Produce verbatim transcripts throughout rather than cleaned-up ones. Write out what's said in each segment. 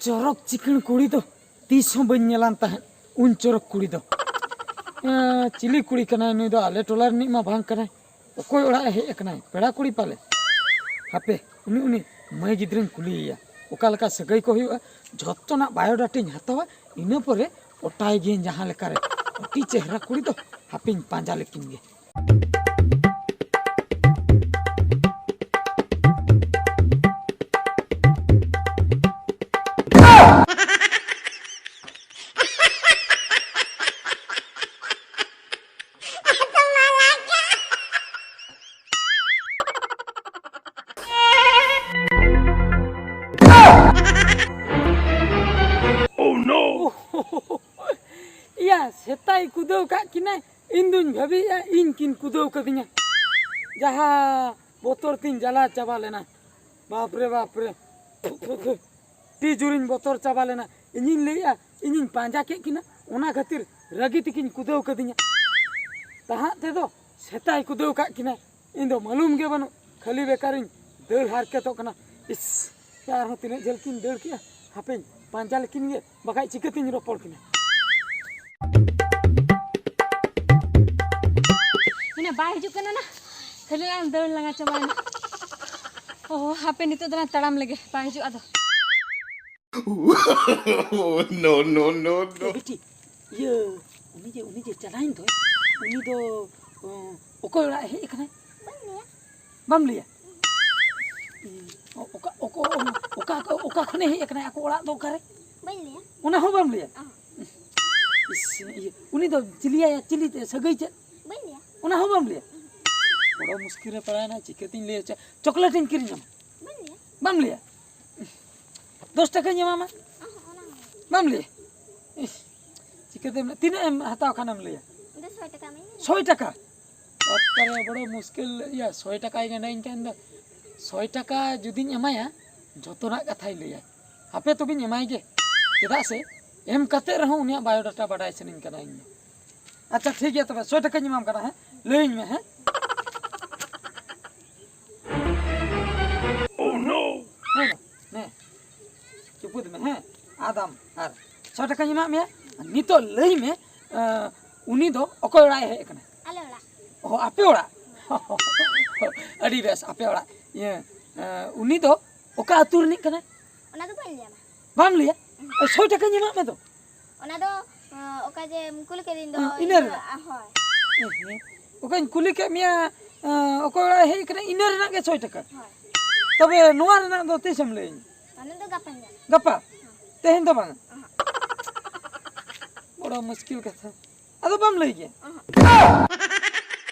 ᱪᱚᱨᱚᱠ ᱪᱤᱠᱟᱹᱬ ᱠᱩᱲᱤ ᱫᱚ ᱛᱤᱥ ᱦᱚᱸ ᱵᱟᱹᱧ ᱧᱮᱞᱟᱱ ᱛᱟᱦᱮᱸᱫ᱾ ᱩᱱ ᱪᱚᱨᱚᱠ ᱠᱩᱲᱤ ᱫᱚ᱾ ᱮᱸ, ᱪᱤᱞᱤ ᱠᱩᱲᱤ ᱠᱟᱱᱟᱭ ᱱᱩᱭ ᱫᱚ? ᱟᱞᱮ ᱴᱚᱞᱟ ᱨᱤᱱᱤᱡ ᱢᱟ ᱵᱟᱝ ᱠᱟᱱᱟᱭ᱾ ᱚᱠᱚᱭ ᱚᱲᱟᱜ ᱮ ᱦᱮᱡ ᱟᱠᱟᱱᱟᱭ? ᱯᱮᱲᱟ ᱠᱩᱲᱤ ᱯᱟᱞᱮ? ᱦᱟᱯᱮ, ᱩᱱᱤ, ᱩᱱᱤ ᱢᱟᱹᱭ ᱜᱤᱫᱽᱨᱟᱹᱧ ᱠᱩᱞᱤᱭᱮᱭᱟ, ᱚᱠᱟ ᱞᱮᱠᱟ ᱥᱟᱹᱜᱟᱹᱭ ᱠᱚ ᱦᱩᱭᱩᱜᱼᱟ᱾ ᱡᱷᱚᱛᱚᱱᱟᱜ ᱵᱟᱭᱳᱰᱟᱴᱟᱧ ᱦᱟᱛᱟᱣᱟ, ᱤᱱᱟᱹ ᱯᱚᱨᱮ ᱯᱚᱴᱟᱭ ᱜᱤᱭᱟᱹᱧ ᱡᱟᱦᱟᱸ ᱞᱮᱠᱟᱨᱮ᱾ ᱟᱹᱰᱤ ᱪᱮᱦᱨᱟ ᱠᱩᱲᱤ ᱫᱚ, ᱦᱟᱯᱮᱧ ᱯᱟᱸᱡᱟ ᱞᱮᱠᱤᱱ ᱜᱮ᱾ Oh no! ᱤᱭᱟ, ᱥᱮᱛᱟᱭ ᱠᱩᱫᱟᱹᱣ ᱠᱟᱜ ᱠᱤᱱᱟᱭ, ᱤᱧ ᱫᱩᱧ ᱵᱷᱟᱹᱵᱤᱭᱮᱫᱼᱟ ᱤᱧ ᱠᱤᱱ ᱠᱩᱫᱟᱹᱣ ᱠᱟᱫᱤᱧᱟ᱾ ᱡᱟᱦᱟᱸ ᱵᱚᱛᱚᱨ ᱛᱤᱧ ᱡᱟᱞᱟ ᱪᱟᱵᱟ ᱞᱮᱱᱟ, ᱵᱟᱯ ᱨᱮ ᱵᱟᱯ ᱨᱮ, ᱟᱹᱰᱤ ᱡᱳᱨᱤᱧ ᱵᱚᱛᱚᱨ ᱪᱟᱵᱟ ᱞᱮᱱᱟ᱾ ᱤᱧᱤᱧ ᱞᱟᱹᱭᱮᱫᱼᱟ ᱤᱧᱤᱧ ᱯᱟᱸᱡᱟ ᱠᱮᱫ ᱠᱤᱱᱟ, ᱚᱱᱟ ᱠᱷᱟᱹᱛᱤᱨ ᱨᱟᱹᱜᱤ ᱛᱮᱠᱤᱱ ᱠᱩᱫᱟᱹᱣ ᱠᱟᱫᱤᱧᱟ᱾ ᱛᱟᱦᱟᱸᱜ ᱛᱮᱫᱚ ᱥᱮᱛᱟᱭ ᱠᱩᱫᱟᱹᱣ ᱠᱟᱜ ᱠᱤᱱᱟᱭ᱾ ᱤᱧ ᱫᱚ ᱢᱟᱞᱩᱢ ᱜᱮ ᱵᱟᱹᱱᱩᱜ, ᱠᱷᱟᱹᱞᱤ ᱵᱮᱠᱟᱨᱤᱧ ᱫᱟᱹᱲ ᱦᱟᱨᱠᱮᱛᱚᱜ ᱠᱟᱱᱟ᱾ ᱤᱥ, ᱟᱨᱦᱚᱸ ᱛᱤᱱᱟᱹᱜ ᱡᱷᱟᱹᱞ ᱠᱤᱱ ᱫᱟᱹᱲ ᱠᱮᱜᱼᱟ, ᱦᱟᱯᱮᱧ ᱯᱟᱸᱡᱟ ᱞᱮᱠᱤᱱ ᱜᱮ, ᱵᱟᱠᱷᱟᱡ ᱪᱤᱠᱟᱹᱛᱤᱧ ᱨᱚᱯᱚᱲ ᱠᱤᱱᱟ᱾ ᱢᱟᱱᱮ ᱵᱟᱭ ᱦᱤᱡᱩᱜ ᱠᱟᱱᱟ ᱱᱟ, ᱠᱷᱟᱹᱞᱤ ᱞᱟᱝ ᱫᱟᱹᱲ ᱞᱟᱸᱜᱟ ᱪᱟᱵᱟᱭᱮᱱᱟ᱾ ᱚᱦᱚ, ᱦᱟᱯᱮ ᱱᱤᱛᱚᱜ ᱫᱚᱞᱟᱝ ᱛᱟᱲᱟᱢ ᱞᱮᱜᱮ, ᱵᱟᱭ ᱦᱤᱡᱩᱜ ᱟᱫᱚ᱾ No, no, no, no. ᱮ ᱵᱤᱴᱤ, ᱤᱭᱟᱹ, ᱩᱱᱤ ᱡᱮ, ᱩᱱᱤ ᱡᱮ ᱪᱟᱞᱟᱣᱮᱱ ᱫᱚᱭ, ᱩᱱᱤ ᱫᱚ, ᱚ, ᱚᱠᱚᱭ ᱚᱲᱟᱜ ᱮ ᱦᱮᱡ ᱟᱠᱟᱱᱟᱭ? ᱵᱟᱹᱧ ᱞᱟᱹᱭᱟ᱾ ᱵᱟᱢ ᱞᱟᱹᱭᱟ? ᱚ-, ᱚᱠᱟ, ᱚᱠᱟ, ᱚᱠᱟ, ᱚᱠᱟ, ᱚᱠᱟ ᱠᱷᱚᱱᱮ ᱦᱮᱡ ᱟᱠᱟᱱᱟᱭ? ᱟᱠᱚ ᱚᱲᱟᱜ ᱫᱚ ᱚᱠᱟᱨᱮ? ᱵᱟᱹᱧ ᱞᱟᱹᱭᱟ᱾ ᱚᱱᱟ ᱦᱚᱸ ᱵᱟᱢ ᱞᱟᱹᱭᱟ? ᱚᱦᱚᱸ᱾ ᱤᱥ, ᱤᱭᱟᱹ, ᱩᱱᱤ ᱫᱚ ᱪᱤᱞᱤᱭᱟᱭ, ᱪᱤᱞᱤ ᱛᱮ ᱥᱟᱹᱜᱟᱹᱭ ᱪᱮᱫ? ᱵᱟᱹᱧ ᱞᱟᱹᱭᱟ᱾ ᱚᱱᱟ ᱦᱚᱸ ᱵᱟᱢ ᱞᱟᱹᱭᱟ? ᱵᱚᱲᱚ ᱢᱩᱥᱠᱤᱞ ᱨᱮ ᱯᱟᱲᱟᱣᱮᱱᱟ, ᱪᱤᱠᱟᱹᱛᱤᱧ ᱞᱟᱹᱭᱟ? ᱪᱚ-, ᱪᱚᱠᱞᱮᱴ ᱤᱧ ᱠᱤᱨᱤᱧ ᱟᱢᱟ᱾ ᱵᱟᱹᱧ ᱞᱟᱹᱭᱟ᱾ ᱵᱟᱢ ᱞᱟᱹᱭᱟ? ᱫᱚᱥ ᱴᱟᱠᱟᱧ ᱮᱢᱟᱢᱟ᱾ ᱚᱦᱚᱸ, ᱚᱱᱟ ᱦᱚᱸ᱾ ᱵᱟᱢ ᱞᱟᱹᱭᱟ? ᱤᱥ, ᱪᱤᱠᱟᱹᱛᱮᱢ, ᱛᱤᱱᱟᱹᱜ ᱮᱢ ᱦᱟᱛᱟᱣ ᱠᱷᱟᱱᱮᱢ ᱞᱟᱹᱭᱟ? ᱤᱧ ᱫᱚ ᱥᱚᱭ ᱴᱟᱠᱟ ᱤᱢᱟᱹᱧ ᱢᱮ᱾ ᱥᱚᱭ ᱴᱟᱠᱟ? ᱵᱟᱯᱨᱮ, ᱵᱚᱲᱚ ᱢᱩᱥᱠᱤᱞ, ᱤᱭᱟᱹ, ᱥᱚᱭ ᱴᱟᱠᱟᱭ ᱜᱟᱸᱰᱟᱧ ᱠᱟᱱ ᱫᱚ᱾ ᱥᱚᱭ ᱴᱟᱠᱟ ᱡᱩᱫᱤᱧ ᱮᱢᱟᱭᱟ, ᱡᱷᱚᱛᱚᱱᱟᱜ ᱠᱟᱛᱷᱟᱭ ᱞᱟᱹᱭᱟ᱾ ᱦᱟᱯᱮ ᱛᱚᱵᱮᱧ ᱮᱢᱟᱭ ᱜᱮ᱾ ᱪᱮᱫᱟᱜ ᱥᱮ ᱮᱢ ᱠᱟᱛᱮ ᱨᱮᱦᱚᱸ ᱩᱱᱤᱭᱟᱜ ᱵᱟᱭᱳᱰᱟᱴᱟ ᱵᱟᱰᱟᱭ ᱥᱟᱱᱟᱧ ᱠᱟᱱᱟ ᱤᱧ ᱫᱚ᱾ ᱟᱪᱪᱷᱟ, ᱴᱷᱤᱠ ᱜᱮᱭᱟ ᱛᱚᱵᱮ, ᱥᱚᱭ ᱴᱟᱠᱟᱧ ᱮᱢᱟᱢ ᱠᱟᱱᱟ, ᱦᱮᱸ? ᱞᱟᱹᱭᱟᱹᱧ ᱢᱮ, ᱦᱮᱸ? Oh no! ᱦᱮᱸ ᱢᱟ, ᱦᱮᱸ᱾ ᱪᱩᱯᱩᱫ ᱢᱮ, ᱦᱮᱸ? ᱫᱟᱢ ᱟᱨ ᱥᱚ ᱴᱟᱠᱟᱧ ᱮᱢᱟᱜ ᱢᱮᱭᱟ᱾ ᱱᱤᱛᱚᱜ ᱞᱟᱹᱭ ᱢᱮ, ᱮᱸ, ᱩᱱᱤ ᱫᱚ ᱚᱠᱚᱭ ᱚᱲᱟᱜ ᱮ ᱦᱮᱡ ᱟᱠᱟᱱᱟ? ᱟᱞᱮ ᱚᱲᱟᱜ᱾ ᱚ, ᱟᱯᱮ ᱚᱲᱟᱜ? ᱟᱹᱰᱤ ᱵᱮᱥ, ᱟᱯᱮ ᱚᱲᱟᱜ᱾ ᱤᱭᱟᱹ, ᱮᱸ, ᱩᱱᱤ ᱫᱚ ᱚᱠᱟ ᱟᱹᱛᱩ ᱨᱤᱱᱤᱡ ᱠᱟᱱᱟᱭ? ᱚᱱᱟ ᱫᱚ ᱵᱟᱹᱧ ᱞᱟᱹᱭ ᱟᱢᱟ᱾ ᱵᱟᱢ ᱞᱟᱹᱭᱟ? ᱮ, ᱥᱚᱭ ᱴᱟᱠᱟᱧ ᱮᱢᱟᱜ ᱢᱮ ᱫᱚ᱾ ᱚᱱᱟ ᱫᱚ, ᱮᱸ, ᱚᱠᱟ ᱡᱮᱢ ᱠᱩᱞᱤ ᱠᱮᱫᱤᱧ ᱫᱚ, ᱦᱮᱸ, ᱤᱱᱟᱹ ᱤᱭᱟᱹ, ᱨᱮᱱᱟᱜ᱾ ᱟ, ᱦᱳᱭ᱾ ᱦᱮᱸ, ᱦᱮᱸ᱾ ᱚᱠᱟᱧ ᱠᱩᱞᱤ ᱠᱮᱫ ᱢᱮᱭᱟ, ᱮᱸ, ᱚᱠᱚᱭ ᱚᱲᱟᱜ ᱮ ᱦᱮᱡ ᱟᱠᱟᱱᱟ, ᱤᱱᱟᱹ ᱨᱮᱱᱟᱜ ᱜᱮ ᱥᱚᱭ ᱴᱟᱠᱟ? ᱦᱳᱭ᱾ ᱛᱚᱵᱮ ᱱᱚᱣᱟ ᱨᱮᱱᱟᱜ ᱫᱚ ᱛᱤᱥᱮᱢ ᱞᱟᱹᱭᱟᱹᱧᱟ? ᱚᱱᱟ ᱫᱚ ᱜᱟᱯᱟᱧ ᱧᱟᱢᱟ᱾ ᱜᱟᱯᱟ? ᱦᱮᱸ᱾ ᱛᱮᱦᱮᱧ ᱫᱚ ᱵᱟᱝ? ᱚᱦᱚᱸ᱾ ᱵᱚᱲᱚ ᱢᱩᱥᱠᱤᱞ ᱠᱟᱛᱷᱟ᱾ ᱟᱫᱚ ᱵᱟᱢ ᱞᱟᱹᱭ ᱜᱮᱭᱟ? ᱚᱦᱚᱸ᱾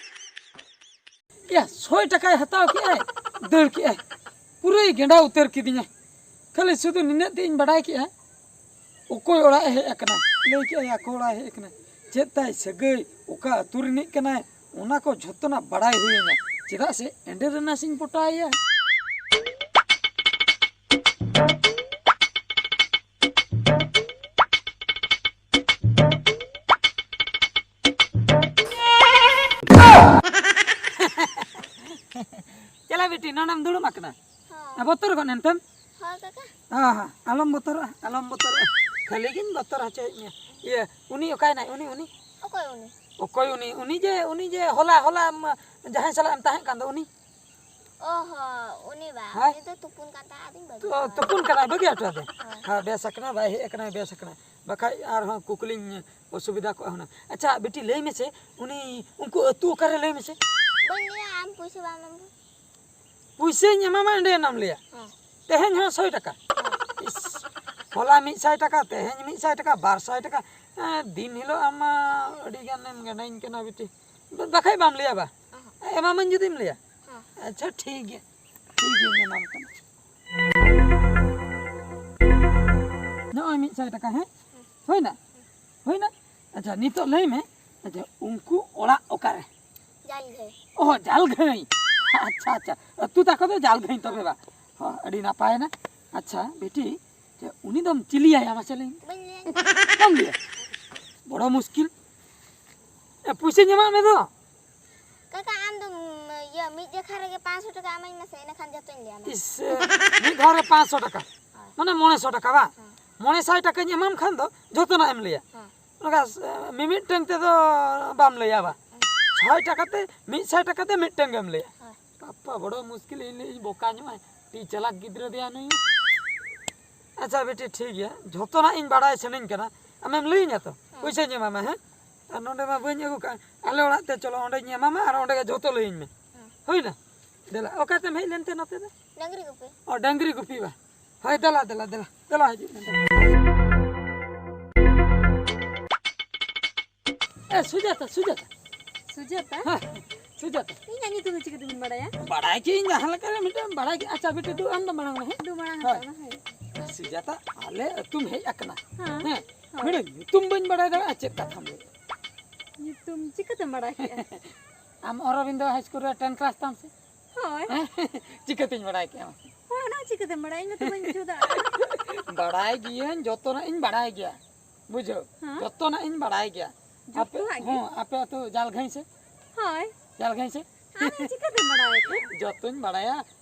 ᱭᱟ, ᱥᱚᱭ ᱴᱟᱠᱟᱭ ᱦᱟᱛᱟᱣ ᱠᱮᱜᱼᱟᱭ, ᱫᱟᱹᱲ ᱠᱮᱜᱼᱟᱭ᱾ ᱯᱩᱨᱟᱹᱭ ᱜᱮᱸᱰᱟ ᱩᱛᱟᱹᱨ ᱠᱤᱫᱤᱧᱟ᱾ ᱠᱷᱟᱹᱞᱤ ᱥᱩᱫᱷᱩ ᱱᱤᱱᱟᱹᱜ ᱛᱮᱫ ᱤᱧ ᱵᱟᱰᱟᱭ ᱠᱮᱜᱼᱟ, ᱚᱠᱚᱭ ᱚᱲᱟᱜ ᱮ ᱦᱮᱡ ᱟᱠᱟᱱᱟ᱾ ᱞᱟᱹᱭ ᱠᱮᱜᱼᱟᱭ, ᱟᱠᱚ ᱚᱲᱟᱜ ᱮ ᱦᱮᱡ ᱟᱠᱟᱱᱟ᱾ ᱪᱮᱫ ᱛᱟᱭ ᱥᱟᱹᱜᱟᱹᱭ, ᱚᱠᱟ ᱟᱹᱛᱩ ᱨᱤᱱᱤᱡ ᱠᱟᱱᱟᱭ, ᱚᱱᱟ ᱠᱚ ᱡᱷᱚᱛᱚᱱᱟᱜ ᱵᱟᱲᱟᱭ ᱦᱩᱭᱟᱹᱧᱟ᱾ ᱪᱮᱫᱟᱜ ᱥᱮ ᱮᱸᱰᱮ ᱨᱮᱱᱟᱥᱤᱧ ᱯᱚᱴᱟᱣᱮᱭᱟ᱾ ᱪᱟᱞᱟᱣ ᱵᱤᱴᱤ, ᱱᱚᱰᱮᱢ ᱫᱩᱲᱩᱵ ᱟᱠᱟᱱᱟ᱾ ᱦᱚᱸ᱾ ᱟ, ᱵᱚᱛᱚᱨ ᱜᱚᱫ ᱮᱱᱛᱮᱢ? ᱦᱚᱸ, ᱠᱟᱠᱟ᱾ ᱦᱚᱸ, ᱦᱚᱸ, ᱟᱞᱚᱢ ᱵᱚᱛᱚᱨᱚᱜᱼᱟ, ᱟᱞᱚᱢ ᱵᱚᱛᱚᱨᱚᱜᱼᱟ᱾ ᱠᱷᱟᱹᱞᱤ ᱜᱤᱧ ᱵᱚᱛᱚᱨ ᱦᱚᱪᱚᱭᱮᱫ ᱢᱮᱭᱟ᱾ ᱤᱭᱟᱹ, ᱩᱱᱤ ᱚᱠᱟᱭᱮᱱᱟᱭ? ᱩᱱᱤ, ᱩᱱᱤ? ᱚᱠᱚᱭ ᱩᱱᱤ? ᱚᱠᱚᱭ ᱩᱱᱤ? ᱩᱱᱤ ᱡᱮ, ᱩᱱᱤ ᱡᱮ ᱦᱚᱞᱟ, ᱦᱚᱞᱟ ᱟᱢ ᱡᱟᱦᱟᱸᱭ ᱥᱟᱞᱟᱜ ᱮᱢ ᱛᱟᱦᱮᱸ ᱠᱟᱱ ᱫᱚ, ᱩᱱᱤ? ᱚ ᱦᱚᱸ, ᱩᱱᱤ ᱵᱟ, ᱦᱮᱸ? ᱩᱱᱤ ᱫᱚ ᱛᱩᱯᱩᱱ ᱠᱟᱱ ᱛᱟᱦᱮᱸᱫ, ᱟᱫᱚᱧ ᱵᱟᱹᱜᱤ ᱛᱚ, ᱟᱫᱮᱭᱟ᱾ ᱛᱩᱯᱩᱱ ᱠᱟᱱᱟᱭ, ᱵᱟᱹᱜᱤ ᱦᱚᱴᱚ ᱟᱫᱮ? ᱦᱳᱭ᱾ ᱦᱮᱸ, ᱵᱮᱥ ᱟᱠᱟᱱᱟ, ᱵᱟᱭ ᱦᱮᱡ ᱟᱠᱟᱱᱟ, ᱵᱮᱥ ᱟᱠᱟᱱᱟ᱾ ᱵᱟᱠᱷᱟᱡ ᱟᱨᱦᱚᱸ ᱠᱩᱠᱞᱤᱧ ᱚᱥᱩᱵᱤᱫᱷᱟ ᱠᱚᱜᱼᱟ ᱦᱩᱱᱟᱹᱝ᱾ ᱟᱪᱪᱷᱟ, ᱵᱤᱴᱤ, ᱞᱟᱹᱭ ᱢᱮᱥᱮ, ᱩᱱᱤ, ᱩᱱᱠᱩ ᱟᱹᱛᱩ ᱚᱠᱟᱨᱮ, ᱞᱟᱹᱭ ᱢᱮᱥᱮ? ᱵᱟᱹᱧ ᱞᱟᱹᱭᱟ, ᱟᱢ ᱯᱩᱭᱥᱟᱹ ᱵᱟᱢ ᱮᱢ ᱠᱷᱟᱱ᱾ ᱯᱩᱭᱥᱟᱹᱧ ᱮᱢᱟᱢᱟ, ᱮᱸᱰᱮ ᱮᱱᱟᱢ ᱞᱟᱹᱭᱟ᱾ ᱦᱮᱸ᱾ ᱛᱮᱦᱮᱧ ᱦᱚᱸ ᱥᱚᱭ ᱴᱟᱠᱟ᱾ ᱦᱮᱸ᱾ ᱤᱥ, ᱦᱚᱞᱟ ᱢᱤᱫ ᱥᱟᱭ ᱴᱟᱠᱟ, ᱛᱮᱦᱮᱧ ᱢᱤᱫ ᱥᱟᱭ ᱴᱟᱠᱟ, ᱵᱟᱨ ᱥᱟᱭ ᱴᱟᱠᱟ᱾ ᱦᱮᱸ, ᱫᱤᱱ ᱦᱤᱞᱳᱜ ᱟᱢ ᱢᱟ ᱟᱹᱰᱤ ᱜᱟᱱᱮᱢ ᱜᱟᱱᱟᱧ ᱠᱟᱱᱟ, ᱵᱤᱴᱤ᱾ ᱵᱟᱠᱷᱟᱡ ᱵᱟᱢ ᱞᱟᱹᱭᱟ ᱵᱟ? ᱚᱦᱚᱸ᱾ ᱮᱢᱟᱢᱟᱹᱧ ᱡᱩᱫᱤᱢ ᱞᱟᱹᱭᱟ᱾ ᱦᱮᱸ᱾ ᱟᱪᱪᱷᱟ, ᱴᱷᱤᱠ ᱜᱮᱭᱟ, ᱴᱷᱤᱠ ᱜᱮᱭᱟᱧ ᱮᱢᱟᱢ ᱠᱟᱱᱟ᱾ ᱱᱚᱜᱼᱚᱭ ᱢᱤᱫ ᱥᱟᱭ ᱴᱟᱠᱟ, ᱦᱮᱸ? ᱦᱩᱭᱱᱟ? ᱦᱩᱭᱱᱟ? ᱟᱪᱪᱷᱟ, ᱱᱤᱛᱚᱜ ᱞᱟᱹᱭ ᱢᱮ, ᱟᱪᱪᱷᱟ, ᱩᱱᱠᱩ ᱚᱲᱟᱜ ᱚᱠᱟᱨᱮ? ᱡᱟᱞᱜᱷᱟᱹᱭ᱾ ᱚ, ᱡᱟᱞᱜᱷᱟᱹᱭ᱾ ᱟᱪᱪᱷᱟ, ᱟᱪᱪᱷᱟ, ᱟᱹᱛᱩ ᱛᱟᱠᱚ ᱫᱚ ᱡᱟᱞᱜᱷᱟᱹᱭ, ᱛᱚᱵᱮ ᱵᱟ? ᱦᱚᱸ, ᱟᱹᱰᱤ ᱱᱟᱯᱟᱭᱮᱱᱟ᱾ ᱟᱪᱪᱷᱟ, ᱵᱤᱴᱤ, ᱪᱮ, ᱩᱱᱤ ᱫᱚᱢ ᱪᱤᱞᱤᱭᱟᱭᱟ, ᱢᱟᱥᱮ ᱞᱟᱹᱭ ᱢᱮ? ᱵᱟᱹᱧ ᱞᱟᱹᱭᱟ᱾ ᱵᱟᱢ ᱞᱟᱹᱭᱟ? ᱵᱚᱲᱚ ᱢᱩᱥᱠᱤᱞ᱾ ᱮ, ᱯᱩᱭᱥᱟᱹᱧ ᱮᱢᱟᱜ ᱢᱮ ᱫᱚ᱾ ᱠᱟᱠᱟ, ᱟᱢ ᱫᱚ, ᱩᱢ, ᱤᱭᱟᱹ, ᱢᱤᱫ ᱡᱮᱠᱷᱟ ᱨᱮᱜᱮ ᱯᱟᱸᱪᱥᱚ ᱴᱟᱠᱟ ᱮᱢᱟᱹᱧ ᱢᱮᱥᱮ, ᱤᱱᱟᱹ ᱠᱷᱟᱱ ᱡᱚᱛᱚᱧ ᱞᱟᱹᱭ ᱟᱢᱟ᱾ ᱤᱥ, ᱢᱤᱫ ᱫᱷᱟᱣ ᱨᱮ ᱯᱟᱸᱪᱥᱚ ᱴᱟᱠᱟ? ᱦᱳᱭ᱾ ᱢᱟᱱᱮ ᱢᱚᱬᱮᱥᱚ ᱴᱟᱠᱟ ᱵᱟᱝ? ᱦᱮᱸ᱾ ᱢᱚᱬᱮ ᱥᱟᱭ ᱴᱟᱠᱟᱧ ᱮᱢᱟᱢ ᱠᱷᱟᱱ ᱫᱚ ᱡᱷᱚᱛᱚᱱᱟᱜ ᱮᱢ ᱞᱟᱹᱭᱟ᱾ ᱦᱮᱸ᱾ ᱚᱱᱠᱟ, ᱮ, ᱢᱤᱢᱤᱫᱴᱟᱝ ᱛᱮᱫᱚ ᱵᱟᱢ ᱞᱟᱹᱭᱟ ᱵᱟ᱾ ᱦᱮᱸ᱾ ᱪᱷᱚᱭ ᱴᱟᱠᱟ ᱛᱮ, ᱢᱤᱫ ᱥᱟᱭ ᱴᱟᱠᱟ ᱛᱮ ᱢᱤᱫᱴᱟᱝ ᱜᱮᱢ ᱞᱟᱹᱭᱟ᱾ ᱦᱮᱸ᱾ ᱵᱟᱯᱟ, ᱵᱚᱲᱚ ᱢᱩᱥᱠᱤᱞ, ᱤᱧ ᱞᱟᱹᱭ ᱤᱧ ᱵᱚᱠᱟ ᱧᱚᱜ ᱟᱭ, ᱴᱤ ᱪᱟᱞᱟᱠ ᱜᱤᱫᱽᱨᱟᱹ ᱫᱮᱭᱟ ᱱᱩᱭ᱾ ᱟᱪᱪᱷᱟ ᱵᱤᱴᱤ, ᱴᱷᱤᱠ ᱜᱮᱭᱟ, ᱡᱷᱚᱛᱚᱱᱟᱜ ᱤᱧ ᱵᱟᱲᱟᱭ ᱥᱟᱱᱟᱧ ᱠᱟᱱᱟ, ᱟᱢᱮᱢ ᱞᱟᱹᱭᱟᱹᱧᱟ ᱛᱚ? ᱦᱮᱸ᱾ ᱯᱚᱭᱥᱟᱧ ᱮᱢᱟᱢᱟ, ᱦᱮᱸ? ᱟᱨ ᱱᱚᱸᱰᱮ ᱢᱟ ᱵᱟᱹᱧ ᱟᱹᱜᱩ ᱠᱟᱜᱼᱟ, ᱟᱞᱮ ᱚᱲᱟᱜ ᱛᱮ ᱪᱚᱞᱚ, ᱚᱸᱰᱮᱧ ᱮᱢᱟᱢᱟ ᱟᱨ ᱚᱸᱰᱮ ᱜᱮ ᱡᱷᱚᱛᱚ ᱞᱟᱹᱭᱟᱹᱧ ᱢᱮ᱾ ᱦᱮᱸ᱾ ᱦᱩᱭᱱᱟ? ᱫᱮᱞᱟ, ᱚᱠᱟᱛᱮᱢ ᱦᱮᱡ ᱞᱮᱱᱛᱮ ᱱᱚᱛᱮ ᱫᱚ? ᱰᱟᱝᱨᱤ ᱜᱩᱯᱤ᱾ ᱚ, ᱰᱟᱝᱨᱤ ᱜᱩᱯᱤ ᱵᱟ᱾ ᱦᱳᱭ, ᱫᱮᱞᱟ, ᱫᱮᱞᱟ, ᱫᱮᱞᱟ, ᱫᱮᱞᱟ, ᱦᱤᱡᱩᱜ ᱢᱮ, ᱫᱮᱞᱟ᱾ ᱮ, ᱥᱩᱡᱟᱛᱟ, ᱥᱩᱡᱟᱛᱟ᱾ ᱥᱩᱡᱟᱛᱟ? ᱦᱮᱸ, ᱥᱩᱡᱟᱛᱟ᱾ ᱤᱧᱟᱹᱜ ᱧᱩᱛᱩᱢ ᱫᱚ ᱪᱤᱠᱟᱹ ᱛᱮᱵᱤᱱ ᱵᱟᱲᱟᱭᱟ? ᱵᱟᱲᱟᱭ ᱠᱤ ᱤᱧ ᱡᱟᱦᱟᱸ ᱞᱮᱠᱟ ᱨᱮ ᱢᱤᱫᱴᱟᱝ ᱵᱟᱲᱟᱭ ᱠᱮᱫ᱾ ᱟᱪᱪᱷᱟ, ᱵᱤᱴᱤ, ᱫᱩ ᱟᱢ ᱫᱚ ᱢᱟᱲᱟᱝ ᱢᱮ, ᱦᱮᱸ? ᱫᱩ ᱢᱟᱲᱟᱝ ᱦᱳᱭ᱾ ᱦᱟᱛᱟᱣ ᱢᱮ, ᱦᱳᱭ᱾ ᱥᱩᱡᱟᱛᱟ, ᱟᱞᱮ ᱟᱹᱛᱩᱢ ᱦᱮᱡ ᱟᱠᱟᱱᱟ᱾ ᱦᱮᱸ᱾ ᱦᱮᱸ? ᱦᱳᱭ᱾ ᱢᱤᱫᱴᱟᱝ ᱧᱩᱛᱩᱢ ᱵᱟᱹᱧ ᱵᱟᱲᱟᱭ ᱫᱟᱲᱮᱭᱟᱜᱼᱟ, ᱪᱮᱫ ᱠᱟᱛᱷᱟᱢ ᱞᱟᱹᱭ? ᱧᱩᱛᱩᱢ ᱪᱤᱠᱟᱹᱛᱮᱢ ᱵᱟᱲᱟᱭ ᱠᱮᱫᱼᱟ? ᱟᱢ ᱚᱨᱚᱵᱤᱱᱫᱚ ᱦᱟᱭ ᱥᱠᱩᱞ ᱨᱮ ᱴᱮᱱ ᱠᱞᱟᱥ ᱛᱟᱢ ᱥᱮ? ᱦᱳᱭ᱾ ᱦᱮᱸ? ᱪᱤᱠᱟᱹᱛᱤᱧ ᱵᱟᱲᱟᱭ ᱠᱮᱫᱼᱟ? ᱦᱳᱭ, ᱚᱱᱟ ᱦᱚᱸ ᱪᱤᱠᱟᱹᱛᱮᱢ ᱵᱟᱲᱟᱭᱟ? ᱤᱧ ᱢᱟᱛᱚ ᱵᱟᱹᱧ ᱵᱩᱡᱷᱟᱹᱣ ᱫᱟᱲᱮᱭᱟᱜ ᱠᱟᱱᱟ᱾ ᱵᱟᱲᱟᱭ ᱜᱤᱭᱟᱹᱧ, ᱡᱚᱛᱚᱱᱟᱜ ᱤᱧ ᱵᱟᱲᱟᱭ ᱜᱮᱭᱟ᱾ ᱵᱩᱡᱷᱟᱹᱣ? ᱦᱮᱸ? ᱡᱚᱛᱚᱱᱟᱜ ᱤᱧ ᱵᱟᱲᱟᱭ ᱜᱮᱭᱟ᱾ ᱟᱯᱮ, ᱡᱚᱛᱚᱣᱟᱜ ᱜᱮ? ᱦᱚᱸ, ᱟᱯᱮ ᱟᱹᱛᱩ ᱡᱟᱞᱜᱷᱟᱹᱭ ᱥᱮ? ᱦᱳᱭ᱾ ᱡᱟᱞᱜᱷᱟᱹᱭ ᱥᱮ? ᱟᱢ ᱪᱤᱠᱟᱹᱛᱮᱢ ᱵᱟᱲᱟᱭᱟ ᱠᱚ? ᱡᱚᱛᱚᱧ ᱵᱟᱲᱟᱭᱟ,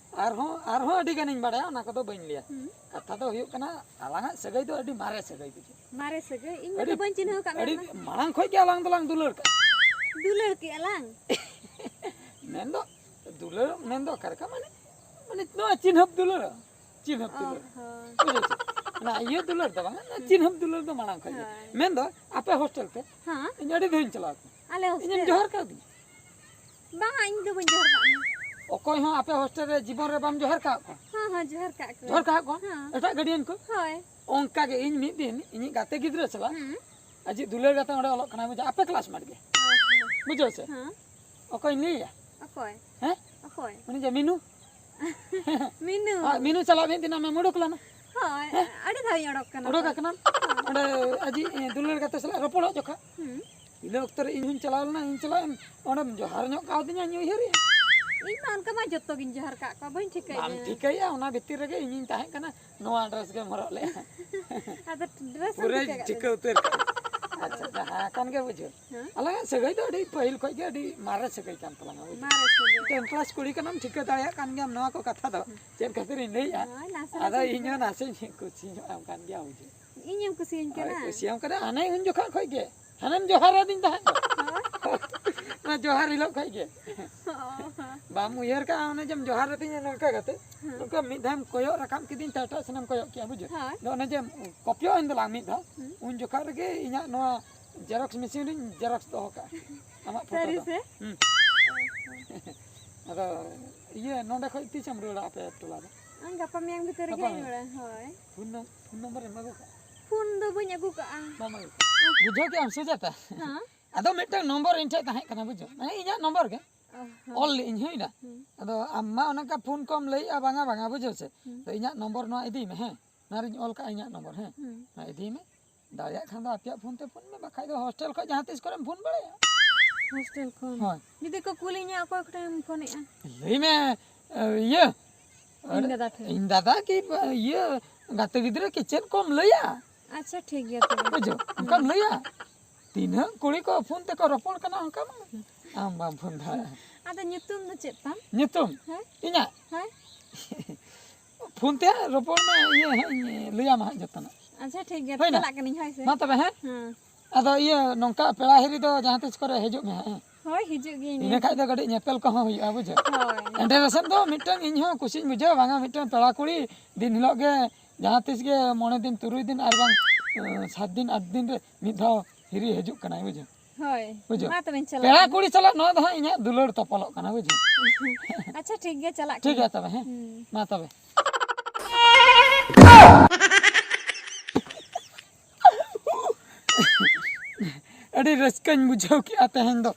ᱟᱨᱦᱚᱸ, ᱟᱨᱦᱚᱸ ᱟᱹᱰᱤ ᱜᱟᱱᱤᱧ ᱵᱟᱲᱟᱭᱟ, ᱚᱱᱟ ᱠᱚᱫᱚ ᱵᱟᱹᱧ ᱞᱟᱹᱭᱟ᱾ ᱦᱩᱸ᱾ ᱠᱟᱛᱷᱟ ᱫᱚ ᱦᱩᱭᱩᱜ ᱠᱟᱱᱟ, ᱟᱞᱟᱝᱟᱜ ᱥᱟᱹᱜᱟᱹᱭ ᱫᱚ ᱟᱹᱰᱤ ᱢᱟᱨᱮ ᱥᱟᱹᱜᱟᱹᱭ ᱵᱩᱡᱷᱟᱹᱣ᱾ ᱢᱟᱨᱮ ᱥᱟᱹᱜᱟᱹᱭ? ᱤᱧ ᱢᱟᱛᱚ ᱟᱹᱰᱤ ᱵᱟᱹᱧ ᱪᱤᱱᱦᱟᱹᱣ ᱟᱠᱟᱫ ᱟᱹᱰᱤ ᱢᱮᱭᱟ᱾ ᱢᱟᱲᱟᱝ ᱠᱷᱚᱡ ᱜᱮ ᱟᱞᱟᱝ ᱫᱚᱞᱟᱝ ᱫᱩᱞᱟᱹᱲ ᱠᱟᱜᱼᱟ᱾ ᱫᱩᱞᱟᱹᱲ ᱠᱮᱜᱼᱟ ᱞᱟᱝ? ᱢᱮᱱᱫᱚ, ᱫᱩᱞᱟᱹᱲ ᱢᱮᱱᱫᱚ ᱚᱠᱟ ᱞᱮᱠᱟ? ᱢᱟᱱᱮ, ᱢᱟᱱᱮ ᱱᱚᱣᱟ ᱪᱤᱱᱦᱟᱹᱯ ᱫᱩᱞᱟᱹᱲ, ᱪᱤᱱᱦᱟᱹᱯ ᱚ, ᱫᱩᱞᱟᱹᱲ᱾ ᱦᱳᱭ᱾ ᱵᱩᱡᱷᱟᱹᱣ ᱪᱮ? ᱚᱱᱟ ᱤᱭᱟᱹ ᱫᱩᱞᱟᱹᱲ ᱫᱚ ᱵᱟᱝᱟ, ᱱᱚᱣᱟ ᱦᱩᱸ᱾ ᱪᱤᱱᱦᱟᱹᱯ ᱫᱩᱞᱟᱹᱲ ᱫᱚ ᱢᱟᱲᱟᱝ ᱠᱷᱚᱡ ᱜᱮ᱾ ᱦᱳᱭ᱾ ᱢᱮᱱᱫᱚ, ᱟᱯᱮ ᱦᱳᱥᱴᱮᱞ ᱛᱮ ᱦᱮᱸ? ᱤᱧ ᱟᱹᱰᱤ ᱫᱷᱟᱣᱤᱧ ᱪᱟᱞᱟᱣ ᱟᱠᱟᱱᱟ᱾ ᱟᱞᱮ ᱤᱧᱮᱢ ᱦᱳᱥᱴᱮᱞ? ᱡᱚᱦᱟᱨ ᱠᱟᱣᱫᱤᱧᱟ? ᱵᱟᱝᱟ, ᱤᱧ ᱫᱚ ᱵᱟᱹᱧ ᱡᱚᱦᱟᱨ ᱠᱟᱜ ᱢᱮᱭᱟ᱾ ᱚᱠᱚᱭ ᱦᱚᱸ ᱟᱯᱮ ᱦᱳᱥᱴᱮᱞ ᱨᱮ ᱡᱤᱵᱚᱱ ᱨᱮ ᱵᱟᱢ ᱡᱚᱦᱟᱨ ᱠᱟᱜ ᱠᱚᱣᱟ? ᱦᱮᱸ, ᱦᱮᱸ, ᱡᱚᱦᱟᱨ ᱠᱟᱜ ᱠᱚᱣᱟ᱾ ᱡᱚᱦᱟᱨ ᱠᱟᱜ ᱠᱚᱣᱟ? ᱦᱮᱸ᱾ ᱮᱴᱟᱜ ᱜᱟᱨᱰᱤᱭᱟᱱ ᱠᱚ? ᱦᱳᱭ᱾ ᱚᱱᱠᱟ ᱜᱮ ᱤᱧ ᱢᱤᱫ ᱫᱤᱱ ᱤᱧᱤᱡ ᱜᱟᱛᱮ ᱜᱤᱫᱽᱨᱟᱹ ᱥᱟᱞᱟᱜ ᱦᱩᱸ᱾ ᱟᱡᱤᱡ ᱫᱩᱞᱟᱹᱲ ᱜᱟᱛᱮ ᱚᱸᱰᱮ ᱚᱞᱚᱜ ᱠᱟᱱᱟᱭ, ᱵᱩᱡᱷᱟᱹᱣ, ᱟᱯᱮ classmate ᱜᱮ᱾ ᱚ, ᱦᱚᱸ᱾ ᱵᱩᱡᱷᱟᱹᱣ ᱥᱮ? ᱦᱮᱸ᱾ ᱚᱠᱚᱭᱤᱧ ᱞᱟᱹᱭᱟ? ᱚᱠᱚᱭ? ᱦᱮᱸ? ᱚᱠᱚᱭ? ᱩᱱᱤ ᱡᱮ ᱢᱤᱱᱩ᱾ ᱢᱤᱱᱩ᱾ ᱦᱳᱭ, ᱢᱤᱱᱩ ᱪᱟᱞᱟᱜ ᱢᱤᱫ ᱫᱤᱱ ᱟᱢᱮᱢ ᱩᱰᱩᱠ ᱞᱮᱱᱟ᱾ ᱦᱳᱭ, ᱦᱮᱸ? ᱟᱹᱰᱤ ᱫᱷᱟᱣ ᱤᱧ ᱚᱰᱚᱠ ᱠᱟᱱᱟ ᱩᱰᱩᱠ ᱛᱚ᱾ ᱟᱠᱟᱱᱟᱢ᱾ ᱦᱮᱸ᱾ ᱚᱸᱰᱮ ᱟᱡᱤᱡ, ᱮ, ᱫᱩᱞᱟᱹᱲ ᱜᱟᱛᱮ ᱥᱟᱞᱟᱜ ᱨᱚᱯᱚᱲᱚᱜ ᱡᱚᱠᱷᱟ᱾ ᱦᱩᱸ᱾ ᱤᱱᱟᱹ ᱚᱠᱛᱚ ᱨᱮ ᱤᱧ ᱦᱚᱸᱧ ᱪᱟᱞᱟᱣ ᱞᱮᱱᱟ, ᱤᱧ ᱪᱟᱞᱟᱜ ᱮᱢ, ᱚᱸᱰᱮᱢ ᱡᱚᱦᱟᱨ ᱧᱚᱜ ᱠᱟᱣᱫᱤᱧᱟ, ᱤᱧ ᱩᱭᱦᱟᱹᱨᱮᱜᱼᱟ᱾ ᱤᱧ ᱢᱟ ᱚᱱᱠᱟ ᱢᱟ ᱡᱚᱛᱚ ᱜᱤᱧ ᱡᱚᱦᱟᱨ ᱠᱟᱜ ᱠᱚᱣᱟ, ᱵᱟᱹᱧ ᱴᱷᱤᱠᱟᱹᱭᱮᱫ ᱵᱟᱢ ᱢᱮᱭᱟ᱾ ᱴᱷᱤᱠᱟᱹᱭᱮᱫᱼᱟ, ᱚᱱᱟ ᱵᱷᱤᱛᱤᱨ ᱨᱮᱜᱮ ᱤᱧᱤᱧ ᱛᱟᱦᱮᱸ ᱠᱟᱱᱟ, ᱱᱚᱣᱟ dress ᱜᱮᱢ ᱦᱚᱨᱚᱜ ᱞᱮᱜᱼᱟ᱾ ᱟᱫᱚ dress ᱮᱢ ᱯᱩᱨᱟᱹ ᱴᱷᱤᱠᱟᱹ ᱠᱟᱜ ᱴᱷᱤᱠᱟᱹ ᱛᱤᱧᱟ? ᱩᱛᱟᱹᱨ ᱠᱟᱜᱼᱟ᱾ ᱟᱪᱪᱷᱟ, ᱡᱟᱦᱟᱸ ᱠᱟᱱ ᱜᱮ ᱵᱩᱡᱷᱟᱹᱣ᱾ ᱦᱮᱸ? ᱟᱞᱟᱝᱟᱜ ᱥᱟᱹᱜᱟᱹᱭ ᱫᱚ ᱟᱹᱰᱤ ᱯᱟᱹᱦᱤᱞ ᱠᱷᱚᱱ ᱜᱮ ᱟᱹᱰᱤ ᱢᱟᱨᱮ ᱥᱟᱹᱜᱟᱹᱭ ᱠᱟᱱ ᱛᱟᱞᱟᱝᱟ, ᱵᱩᱡᱷᱟᱹᱣ᱾ ᱢᱟᱨᱮ ᱥᱟᱹᱜᱟᱹᱭ᱾ ᱴᱮᱱ ᱠᱞᱟᱥ ᱠᱩᱲᱤ ᱠᱟᱱᱟᱢ, ᱴᱷᱤᱠᱟᱹ ᱫᱟᱲᱮᱭᱟᱜ ᱠᱟᱱ ᱜᱮᱭᱟᱢ ᱱᱚᱣᱟ ᱠᱚ ᱠᱟᱛᱷᱟ ᱫᱚ᱾ ᱪᱮᱫ ᱠᱷᱟᱹᱛᱤᱨ ᱤᱧ ᱞᱟᱹᱭᱮᱜᱼᱟ? ᱦᱳᱭ, ᱱᱟᱥᱮ ᱟᱫᱚ ᱱᱟᱥᱮ ᱤᱧ ᱦᱚᱸ ᱱᱟᱥᱮᱧ ᱠᱩᱥᱤ ᱧᱚᱜ ᱟᱢ ᱠᱟᱱ ᱜᱮᱭᱟ, ᱵᱩᱡᱷᱟᱹᱣ᱾ ᱤᱧᱮᱢ ᱠᱩᱥᱤᱭᱟᱹᱧ ᱦᱳᱭ, ᱠᱟᱱᱟ? ᱠᱩᱥᱤᱭᱟᱢ ᱠᱟᱱᱟ᱾ ᱦᱟᱱᱮ ᱩᱱ ᱡᱚᱠᱷᱚᱱ ᱠᱷᱚᱱ ᱜᱮ᱾ ᱦᱟᱱᱮᱢ ᱡᱚᱦᱟᱨ ᱟᱹᱫᱤᱧ ᱛᱟᱦᱮᱸᱫ ᱫᱚ᱾ ᱦᱳᱭ᱾ ᱚᱱᱟ ᱡᱚᱦᱟᱨ ᱦᱤᱞᱳᱜ ᱠᱷᱚᱱ ᱜᱮ᱾ ᱚ, ᱦᱚᱸ᱾ ᱵᱟᱢ ᱩᱭᱦᱟᱹᱨ ᱠᱟᱜᱼᱟ, ᱚᱱᱮ ᱡᱮᱢ ᱡᱚᱦᱟᱨ ᱟᱹᱫᱤᱧᱟ ᱱᱚᱝᱠᱟ ᱠᱟᱛᱮ? ᱦᱮᱸ᱾ ᱱᱚᱝᱠᱟ ᱢᱤᱫ ᱫᱷᱟᱣᱮᱢ ᱠᱚᱭᱚᱜ ᱨᱟᱠᱟᱵ ᱠᱤᱫᱤᱧ, ᱮᱴᱟᱜ ᱥᱮᱱᱮᱢ ᱠᱚᱭᱚᱜ ᱠᱮᱜᱼᱟ, ᱵᱩᱡᱷᱟᱹᱣ? ᱦᱳᱭ᱾ ᱟᱫᱚ ᱚᱱᱮ ᱡᱮᱢ ᱠᱚᱯᱭᱚᱜ ᱮᱱ ᱫᱚᱞᱟᱝ ᱢᱤᱫ ᱫᱷᱟᱣ, ᱦᱩᱸ᱾ ᱩᱱ ᱡᱚᱠᱷᱚᱱ ᱨᱮᱜᱮ ᱤᱧᱟᱹᱜ ᱱᱚᱣᱟ ᱡᱮᱨᱚᱠᱥ ᱢᱮᱥᱤᱱ ᱨᱤᱧ ᱡᱮᱨᱚᱠᱥ ᱫᱚᱦᱚ ᱠᱟᱜᱼᱟ᱾ ᱟᱢᱟᱜ ᱯᱷᱳᱴᱳ ᱥᱟᱹᱨᱤ ᱫᱚ᱾ ᱥᱮ? ᱦᱩᱸ᱾ ᱟᱫᱚ ᱤᱭᱟᱹ, ᱱᱚᱸᱰᱮ ᱠᱷᱚᱱ ᱛᱤᱥᱮᱢ ᱨᱩᱣᱟᱹᱲᱟ ᱟᱯᱮ ᱴᱚᱞᱟ ᱫᱚ? ᱜᱟᱯᱟ ᱢᱮᱭᱟᱝ ᱵᱷᱤᱛᱤᱨ ᱨᱮᱜᱮ ᱜᱟᱯᱟ ᱦᱟᱸᱜ ᱤᱧ ᱢᱮᱭᱟᱝ? ᱨᱩᱣᱟᱹᱲᱟ᱾ ᱦᱳᱭ᱾ ᱯᱷᱳᱱ ᱱᱚᱢ-, ᱯᱷᱳᱱ ᱱᱚᱢᱵᱚᱨ ᱮᱢ ᱟᱹᱜᱩ ᱠᱟᱜᱼᱟ? ᱯᱷᱳᱱ ᱫᱚ ᱵᱟᱹᱧ ᱟᱹᱜᱩ ᱠᱟᱜᱼᱟ᱾ ᱵᱟᱢ ᱟᱹᱜᱩ ᱠᱟᱜᱼᱟ? ᱵᱩᱡᱷᱟᱹᱣ ᱠᱮᱜᱼᱟᱢ ᱥᱩᱡᱟᱛᱟ? ᱦᱮᱸ᱾ ᱟᱫᱚ ᱢᱤᱫᱴᱟᱝ ᱱᱚᱢᱵᱚᱨ ᱤᱧ ᱴᱷᱮᱱ ᱛᱟᱦᱮᱸ ᱠᱟᱱᱟ, ᱵᱩᱡᱷᱟᱹᱣ? ᱢᱟᱱᱮ ᱤᱧᱟᱹᱜ ᱱᱚᱢᱵᱚᱨ ᱜᱮ᱾ ᱚ, ᱦᱚᱸ᱾ ᱚᱞ ᱞᱮᱜᱼᱟᱹᱧ, ᱦᱩᱭᱱᱟ? ᱦᱩᱸ᱾ ᱟᱫᱚ ᱟᱢ ᱢᱟ ᱚᱱᱮ ᱚᱱᱠᱟ ᱯᱷᱳᱱ ᱠᱚᱢ ᱞᱟᱹᱭᱮᱜᱼᱟ, ᱵᱟᱝᱟ, ᱵᱟᱝᱟ, ᱵᱩᱡᱷᱟᱹᱣ ᱥᱮ? ᱦᱩᱸ᱾ ᱛᱚ ᱤᱧᱟᱹᱜ ᱱᱚᱢᱵᱚᱨ ᱱᱚᱣᱟ ᱤᱫᱤᱭ ᱢᱮ, ᱦᱮᱸ? ᱱᱚᱣᱟ ᱨᱤᱧ ᱚᱞ ᱠᱟᱜᱼᱟ ᱤᱧᱟᱹᱜ ᱱᱚᱢᱵᱚᱨ, ᱦᱮᱸ? ᱦᱩᱸ᱾ ᱱᱚᱣᱟ ᱤᱫᱤᱭ ᱢᱮ᱾ ᱫᱟᱲᱮᱭᱟᱜ ᱠᱷᱟᱱ ᱫᱚ ᱟᱯᱮᱭᱟᱜ ᱯᱷᱳᱱ ᱛᱮ ᱯᱷᱳᱱ ᱢᱮ, ᱵᱟᱠᱷᱟᱡ ᱫᱚ ᱦᱳᱥᱴᱮᱞ ᱠᱷᱚᱱ ᱡᱟᱦᱟᱸ ᱛᱤᱥ ᱠᱚᱨᱮᱢ ᱯᱷᱳᱱ ᱵᱟᱲᱟᱭᱟ᱾ ᱦᱳᱥᱴᱮᱞ ᱠᱷᱚᱱ? ᱦᱳᱭ᱾ ᱡᱩᱫᱤ ᱠᱚ ᱠᱩᱞᱤᱧᱟ, ᱚᱠᱚᱭ ᱠᱚᱴᱷᱮᱱ ᱮᱢ ᱯᱷᱳᱱᱮᱜᱼᱟ? ᱞᱟᱹᱭ ᱢᱮ, ᱮ, ᱤᱭᱟᱹ, ᱤᱧ ᱫᱟᱫᱟ ᱴᱷᱮᱱ᱾ ᱤᱧ ᱫᱟᱫᱟ ᱠᱤ, ᱤᱭᱟᱹ, ᱜᱟᱛᱮ ᱜᱤᱫᱽᱨᱟᱹ ᱠᱤ ᱪᱮᱫ ᱠᱚᱢ ᱞᱟᱹᱭᱟ? ᱟᱪᱪᱷᱟ, ᱴᱷᱤᱠ ᱜᱮᱭᱟ ᱛᱚᱵᱮ᱾ ᱵᱩᱡᱷᱟᱹᱣ? ᱚᱱᱠᱟᱢ ᱦᱩᱸ᱾ ᱞᱟᱹᱭᱟ? ᱛᱤᱱᱟᱹᱜ ᱠᱩᱲᱤ ᱠᱚ ᱯᱷᱳᱱ ᱛᱮᱠᱚ ᱨᱚᱯᱚᱲ ᱠᱟᱱᱟ, ᱚᱱᱠᱟ ᱢᱟ ᱟᱢ ᱵᱟᱢ ᱯᱷᱳᱱ ᱫᱟᱲᱮᱭᱟᱜᱼᱟ᱾ ᱟᱫᱚ ᱧᱩᱛᱩᱢ ᱫᱚ ᱪᱮᱫ ᱛᱟᱢ? ᱧᱩᱛᱩᱢ? ᱦᱮᱸ? ᱤᱧᱟᱹᱜ? ᱦᱮᱸ? ᱯᱷᱳᱱ ᱛᱮ ᱦᱟᱸᱜ ᱨᱚᱯᱚᱲ ᱢᱮ, ᱤᱭᱟᱹ ᱦᱟᱸᱜ ᱤᱧ ᱞᱟᱹᱭᱟᱢᱟ ᱦᱟᱸᱜ ᱡᱚᱛᱚᱱᱟᱜ᱾ ᱟᱪᱪᱷᱟ, ᱴᱷᱤᱠ ᱜᱮᱭᱟ, ᱦᱩᱭᱱᱟ? ᱪᱟᱞᱟᱜ ᱠᱟᱹᱱᱟᱹᱧ, ᱦᱳᱭ ᱥᱮ? ᱢᱟ ᱛᱚᱵᱮ, ᱦᱮᱸ? ᱦᱮᱸ᱾ ᱟᱫᱚ ᱤᱭᱟᱹ, ᱱᱚᱝᱠᱟ ᱯᱮᱲᱟ ᱦᱤᱨᱤ ᱫᱚ ᱡᱟᱦᱟᱸ ᱛᱤᱥ ᱠᱚᱨᱮ ᱦᱤᱡᱩᱜ ᱢᱮ ᱦᱟᱸᱜ, ᱦᱮᱸ? ᱦᱳᱭ, ᱦᱤᱡᱩᱜ ᱜᱤᱭᱟᱹᱧ᱾ ᱤᱱᱟᱹ ᱠᱷᱟᱡ ᱫᱚ ᱠᱟᱹᱴᱤᱡ ᱧᱮᱯᱮᱞ ᱠᱚᱦᱚᱸ ᱦᱩᱭᱩᱜᱼᱟ, ᱵᱩᱡᱷᱟᱹᱣ? ᱦᱳᱭ᱾ ᱮᱱᱰᱮ ᱨᱮᱥᱮᱫ ᱫᱚ ᱢᱤᱫᱴᱟᱝ ᱤᱧ ᱦᱚᱸ ᱠᱩᱥᱤᱧ ᱵᱩᱡᱷᱟᱹᱣᱟ, ᱵᱟᱝᱟ, ᱢᱤᱫᱴᱟᱝ ᱯᱮᱲᱟ ᱠᱩᱲᱤ ᱫᱤᱱ ᱦᱤᱞᱳᱜ ᱜᱮ, ᱡᱟᱦᱟᱸ ᱛᱤᱥ ᱜᱮ ᱢᱚᱬᱮ ᱫᱤᱱ, ᱛᱩᱨᱩᱭ ᱫᱤᱱ, ᱟᱨ ᱵᱟᱝ, ᱮᱸ, ᱥᱟᱛ ᱫᱤᱱ, ᱟᱴ ᱫᱤᱱ ᱨᱮ ᱢᱤᱫ ᱫᱷᱟᱣ ᱦᱤᱨᱤ ᱦᱤᱡᱩᱜ ᱠᱟᱱᱟᱭ, ᱵᱩᱡᱷᱟᱹᱣ? ᱦᱳᱭ᱾ ᱵᱩᱡᱷᱟᱹᱣ? ᱢᱟ ᱛᱚᱵᱮᱧ ᱪᱟᱞᱟᱜ ᱯᱮᱲᱟ ᱠᱟᱱᱟ᱾ ᱠᱩᱲᱤ ᱥᱟᱞᱟᱜ ᱱᱚᱣᱟ ᱫᱚ ᱦᱟᱸᱜ ᱤᱧᱟᱹᱜ ᱫᱩᱞᱟᱹᱲ ᱛᱚᱯᱚᱞᱚᱜ ᱠᱟᱱᱟ, ᱵᱩᱡᱷᱟᱹᱣ? ᱟᱪᱪᱷᱟ, ᱴᱷᱤᱠ ᱜᱮᱭᱟ, ᱪᱟᱞᱟᱜ ᱴᱷᱤᱠ ᱠᱟᱹᱱᱟᱹᱧ᱾ ᱜᱮᱭᱟ ᱛᱚᱵᱮ, ᱦᱮᱸ? ᱦᱩᱸ᱾ ᱢᱟ ᱛᱚᱵᱮ᱾ ᱟᱹᱰᱤ ᱨᱟᱹᱥᱠᱟᱹᱧ ᱵᱩᱡᱷᱟᱹᱣ ᱠᱮᱜᱼᱟ ᱛᱮᱦᱮᱧ ᱫᱚ᱾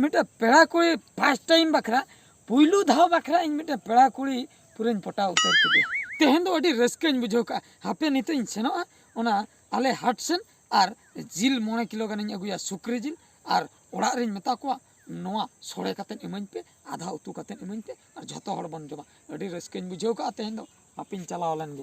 ᱢᱤᱫᱴᱮᱱ ᱯᱮᱲᱟ ᱠᱩᱲᱤ first time ᱵᱟᱠᱷᱨᱟ, ᱯᱩᱭᱞᱩ ᱫᱷᱟᱣ ᱵᱟᱠᱷᱨᱟ ᱤᱧ ᱢᱤᱫᱴᱮᱱ ᱯᱮᱲᱟ ᱠᱩᱲᱤ ᱯᱩᱨᱟᱹᱧ ᱯᱚᱴᱟᱣ ᱩᱛᱟᱹᱨ ᱠᱮᱫᱮᱭᱟ᱾ ᱛᱮᱦᱮᱧ ᱫᱚ ᱟᱹᱰᱤ ᱨᱟᱹᱥᱠᱟᱹᱧ ᱵᱩᱡᱷᱟᱹᱣ ᱠᱟᱜᱼᱟ᱾ ᱦᱟᱯᱮ ᱱᱤᱛᱚᱜ ᱤᱧ ᱥᱮᱱᱚᱜᱼᱟ ᱚᱱᱟ ᱟᱞᱮ ᱦᱟᱴ ᱥᱮᱱ, ᱟᱨ ᱡᱤᱞ ᱢᱚᱬᱮ ᱠᱤᱞᱳ ᱜᱟᱱᱤᱧ ᱟᱹᱜᱩᱭᱟ, ᱥᱩᱠᱨᱤ ᱡᱤᱞ, ᱟᱨ ᱚᱲᱟᱜ ᱨᱤᱧ ᱢᱮᱛᱟ ᱠᱚᱣᱟ, "ᱱᱚᱣᱟ ᱥᱚᱲᱮ ᱠᱟᱛᱮᱫ ᱤᱢᱟᱹᱧ ᱯᱮ, ᱟᱫᱷᱟ ᱩᱛᱩ ᱠᱟᱛᱮᱫ ᱤᱢᱟᱹᱧ ᱯᱮ, ᱟᱨ ᱡᱷᱚᱛᱚ ᱦᱚᱲ ᱵᱚᱱ ᱡᱚᱢᱟ᱾" ᱟᱹᱰᱤ ᱨᱟᱹᱥᱠᱟᱹᱧ ᱵᱩᱡᱷᱟᱹᱣ ᱠᱟᱜᱼᱟ ᱛᱮᱦᱮᱧ ᱫᱚ᱾ ᱦᱟᱯᱮᱧ ᱪᱟᱞᱟᱣ ᱞᱮᱱ ᱜᱮ᱾